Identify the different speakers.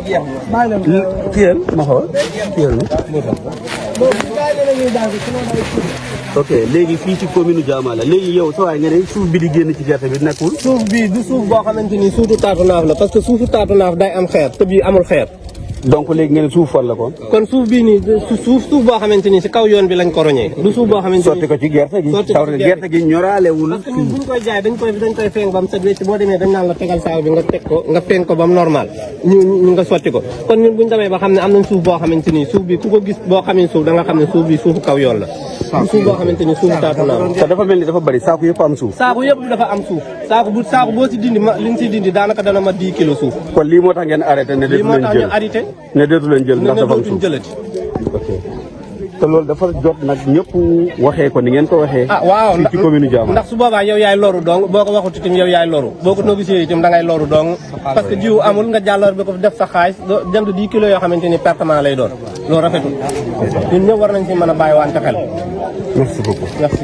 Speaker 1: kiyal ma xool kiyal ok léegi fii ci commune Diamala léegi yow sa waay nga ne suuf bi di génn ci gerte bi nekkul.
Speaker 2: suuf bii du suuf boo xamante ni suufu taatu naaf la parce que suufu taatu naaf day am xeer te bii amul xeer.
Speaker 1: donc léegi ngeen suuf fan la kon.
Speaker 2: kon suuf bii nii suuf boo xamante ni si kaw yoon bi lañ ko roñee. du suuf boo xamante ni
Speaker 1: sotti ko ci gerte gi.
Speaker 2: sotti ko ci
Speaker 1: gerte gi ñoraalewul.
Speaker 2: parce que ñun bu ñu koy jaay dañ koy feeñ ba mu set wecc boo demee dañ naan la tegal saaw bi nga teg ko nga feeñ ko ba mu normal ñu nga sotti ko kon ñun bu ñu demee ba xam ne am nañ suuf boo xamante ni suuf bi ku ko gis boo xamee suuf da nga xam ne suuf bi suufu kaw yoon la. suuf boo xamante ni suufu taatu naaf.
Speaker 1: te dafa mel ni dafa bëri saako yëpp am suuf.
Speaker 2: saako yëpp dafa am suuf saako boo si dindi li nga si dindi daanaka dana ma 10 kilos suuf.
Speaker 1: kon lii moo tax ngeen arrêté ne
Speaker 2: lii moo tax ñu arrêté
Speaker 1: ne deetu leen jël ndax dafa am suuf
Speaker 2: jëlati.
Speaker 1: ok te loolu dafa jot nag ñëpp waxee ko ni ngeen ko waxee.
Speaker 2: ah waaw
Speaker 1: ci commune Diamala
Speaker 2: ndax su boobaa yow yaay loru dong boo ko waxut itam yow yaay loru boo ko négocié itam da ngay loru dong parce que jiw amul nga jàllar bi ko def sa xaalis jënd 10 kilos yoo xamante ni pertement lay doon loolu rafetul ñun ñëpp war nañ si mën a bàyyi wante xel.
Speaker 1: merci beaucoup.
Speaker 2: merci.